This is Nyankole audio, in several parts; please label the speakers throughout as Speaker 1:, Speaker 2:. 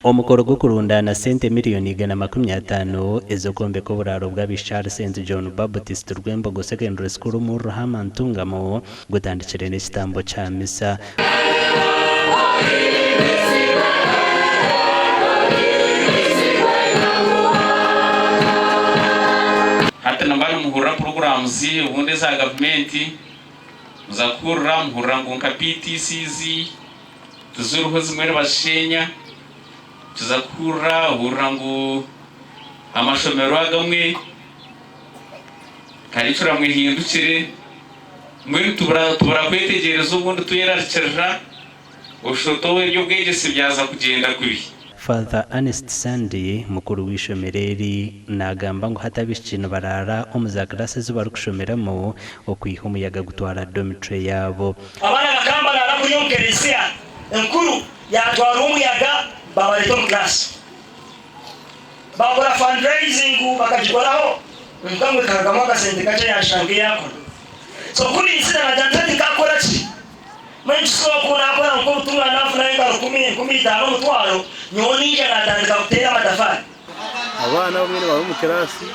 Speaker 1: Omukoro gw'okurundaana sente miriyoni 150 ez'okwombeka oburaaro bw'abaishiki ahari Saint John Baptist Rwembogo Secondary School omuri Ruhama Ntungamo gutandikire n'ekitambo kya misa.
Speaker 2: Hati nimuba nimuhurira puroguraamuzi obundi eza gavumenti, muza kuhurira muhurira ngu nka PTCs tiziriho zimwe nibazisheenya, tuza kuhurira ohurira ngu amashomero agamwe karikuramu ehindukire, mbwenu tubura tubura kwetegyereza obundi twerarikirira. Oshoto eby'obwegyese byaza kugyenda kubi.
Speaker 1: Father Ernest Sandy, mukuru w'eishomero eri, naagamba ngu hati abaishiki nibaraara omu za kirasi ezi barikushomeramu okwiha omuyaga gutwara dormitory yaabo.
Speaker 3: Abaana bakaba nibaraara kuri omu kereziya enkuru yatwarwa omuyaga babareeta omu class. Bakora fundraising bakagikoraho kwonka ngu ekarugamu akasente kakye yashanga eyakora. So ku naizire nagira nti hati nkakora ki? Mbwenu kisuba ku naakora nk'obutumwa naafunayo nka rukumi, 5000, omutwaro, nyowe naija naatandika kuteera amatafaari.
Speaker 4: Abaana abamwe nibaba omu kiraasi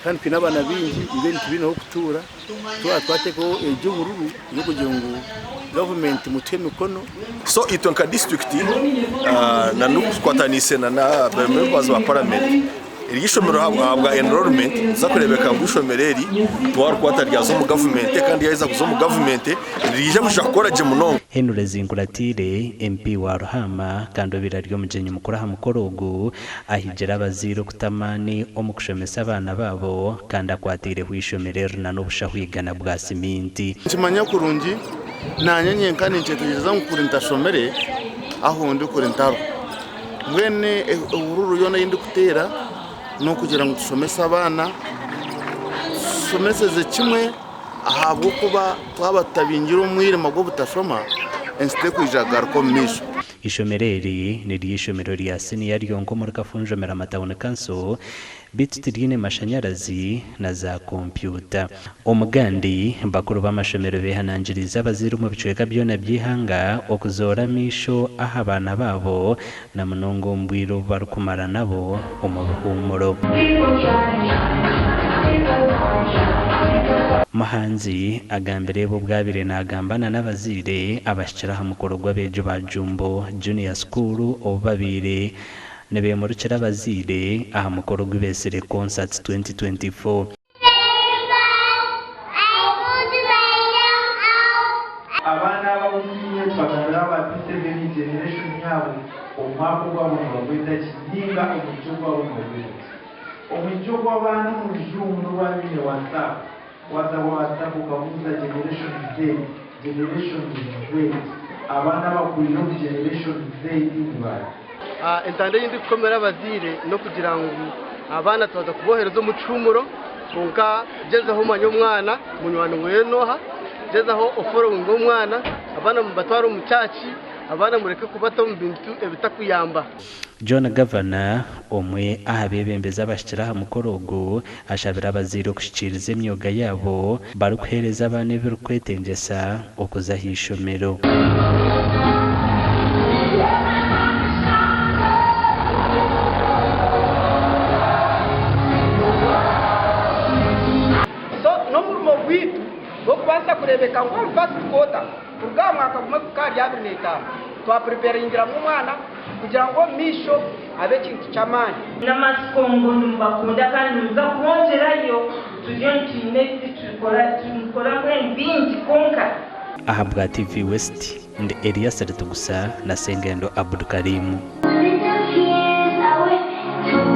Speaker 4: kandi twine abaana baingi mbwenu tibaine ah'okutuura, twaba twateekaho egyo obururu y'okugira ngu gavumenti mutuhe emikono.
Speaker 5: So itwe nka disiturikiti na n'okukwataniise na na members ba paramenti eri ishomero ahabwa enrollment nituza kureebeka ngu ishomero eri twarikwata ryaza omu gavumenti kandi ryaheza kuza omu gavumenti niriija kwija kukora gye munonga.
Speaker 1: Henry Zinkuratire, MP wa Ruhaama kandi obaire ari omugyenyi mukuru aha mukoro ogu, ahigire abazaire okuta amaani omu kushomesa abaana baabo kandi akwateireho eishomero eri na n'obushaho igana bwa siminti.
Speaker 4: Ninkimanya kurungi Naanye nyenka ninkyetegyereza ngu kuri ntashomire ahu ndi kuri ntariho. Mbwenu ehururu yoona ei ndikuteera n'okugira ngu tushomese abaana, tushomeseze kimwe ahabw'okuba twaba tutabingire omwirima gw'obutashoma ensi terikwija kugaruka omu maisho.
Speaker 1: Eishomero eri niryo eishomero rya siniya ryonka omuri Kafunjo Mirama Town Council Beitu tiryine mashanyarazi na za kompyuta. Omugandi, bakuru b'amashomero behanangiriize abazaire omu bicweka byona by'eihanga okuzoora amaisho aha baana baabo na munonga omu bwire obu barikumara nabo omu bihuumuro. Muhangi agambire ebi obu abaire nagamba na n'abazaire abahikire aha mukoro gw'abeegi ba Jumbo Junior School obu babaire Nibeemurikira abazaire aha mukoro ogu beetsire Concerts 2024.
Speaker 6: Abaana aba abu twine tubagambira aba P7 generation yaabo omwaka ogwabo nibagweta ki ninga omwija ogwabo nibagweta ki? Omwija ogw'abaana omu rujungu n'obu abaine WhatsApp. Waaza aha WhatsApp okabuuza generation Z, generation Z, abaana abakuriire omu generation Z ni baahi?
Speaker 7: Entanda ei ndikukomera abazaire n'okugira ngu abaana twaza kubohereza omu kihuumuro kwonka gyezaho omanye omwana munywani weeye n'oha, gyezaho oforowinge omwana, abaana mubatware omu kyaki, abaana mureke kubata omu bintu ebitakuyamba.
Speaker 1: John Gavana, omwe aha beebembezi abahikire aha mukoro ogu, ashabire abazaire okuhikiiriza emyoga yaabo barikuheereza abaana ebirikwetengyesa okuza aha ishomero.
Speaker 8: So n'omurimo gwaitu gw'okubaasa kureebeka ngu omu first quarter kuruga aha mwaka gumwe kuhika ahari 25 twapuriperingiramu omwana kugira ngu omu maisho abe ekintu ky'amaani.
Speaker 9: N'amatsiko ngu nimubakunda kandi nimuza kubongyerayo turiyo nitwine ebi turikora turikora mbwenu bingi kwonka.
Speaker 1: Ahabwa TV West, ndi Elias Ritugusa na Sengendo Abdulkarim.